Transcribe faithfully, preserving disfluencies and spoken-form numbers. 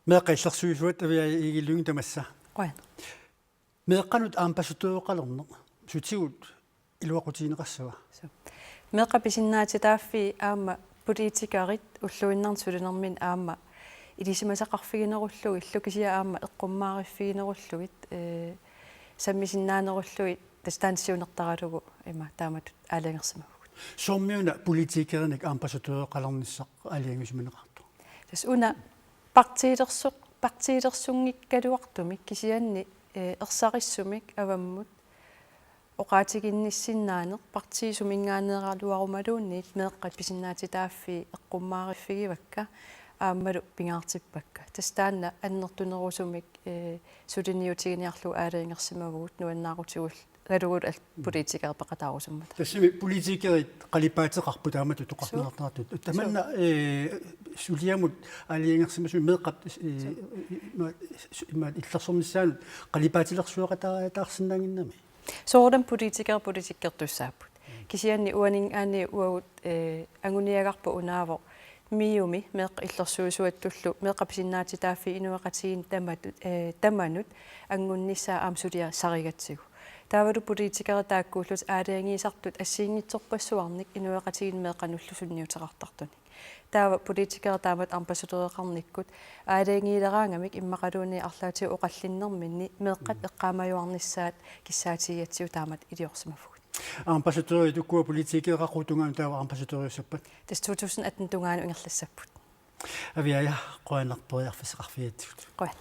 Meeqqat illersuisuat Aviaja Egede Lynge tamassa. Qujan. Meeqqanut ambassadøreqalerneq sutigut iluaqutigineqassava? Suu. Meeqqat pisinnaatitaaffii aamma politikerit ulluinnarni sulinermini aamma ilisimasaqarfiginerullugillu kisianni aamma eqqummaariffiginerullugit, ee, sammisinnaanerullugit tassa taanna siunertaralugu ima taamatut aalajangersimavugut. Soormi una politikerinik ambassadøreqalernissaq aalajangisimaneqartoq? Tassa una partiilersoq-, partiilersunngikkaluartumik kisianni, ee, ersarissumik avammut oqaatiginnissinnaaneq partiit suminngaanneeraluarumaluunniit meeqqat pisinnaatitaaffii eqqummaariffigivakka aammalu pingaartippakka. Tassa taanna annertunerusumik, ee, suliniutiginiarlugu aalajangersimavugut nuannaarutigalugu al-, politikerit peqataarusummata. Tassami politikerit qalipaateqarput taamatut toqarneqartartut. Suu. Tamanna, ee, suliamut aalajangersimasumik meeqqat, ee, suu, ima, ima illersornissaanut qalipaatilersueqataariataarsinnaannginnami. Soorunami politikerit politikertussaapput. Kisianni uaninngaanniit uagut, ee, anguniagarput unaavoq MIO-mi meeqqat illersuisuattullu meeqqat pisinnaatitaaffii inuiaqatigiinni tamatut, ee, tamanut angunnissaa aamma suliassarigatsigu. Taavalu politikerit taakkuullutik aalajangiisartut assigiinngitsorpassuarnik inuiaqatigiinni meeqqanullu sunniuteqartartunik. Taava politikerit taamatut ambassadøreqarnikkut aalajangiileraangamik immaqaluunniit arlaatigut oqallinnerminni meeqqat eqqaamajuarnissaat kissaatigigatsigu taamatut iliorsimavugut. Ambassadørit ukua politikerit qaqugu tungaanut taava ambassadøriussappat? Tassa to tusind atten tungaanut ingerlassapput. Aviaja, qujanaq periarfissaqarfigigatsigut. Qujan.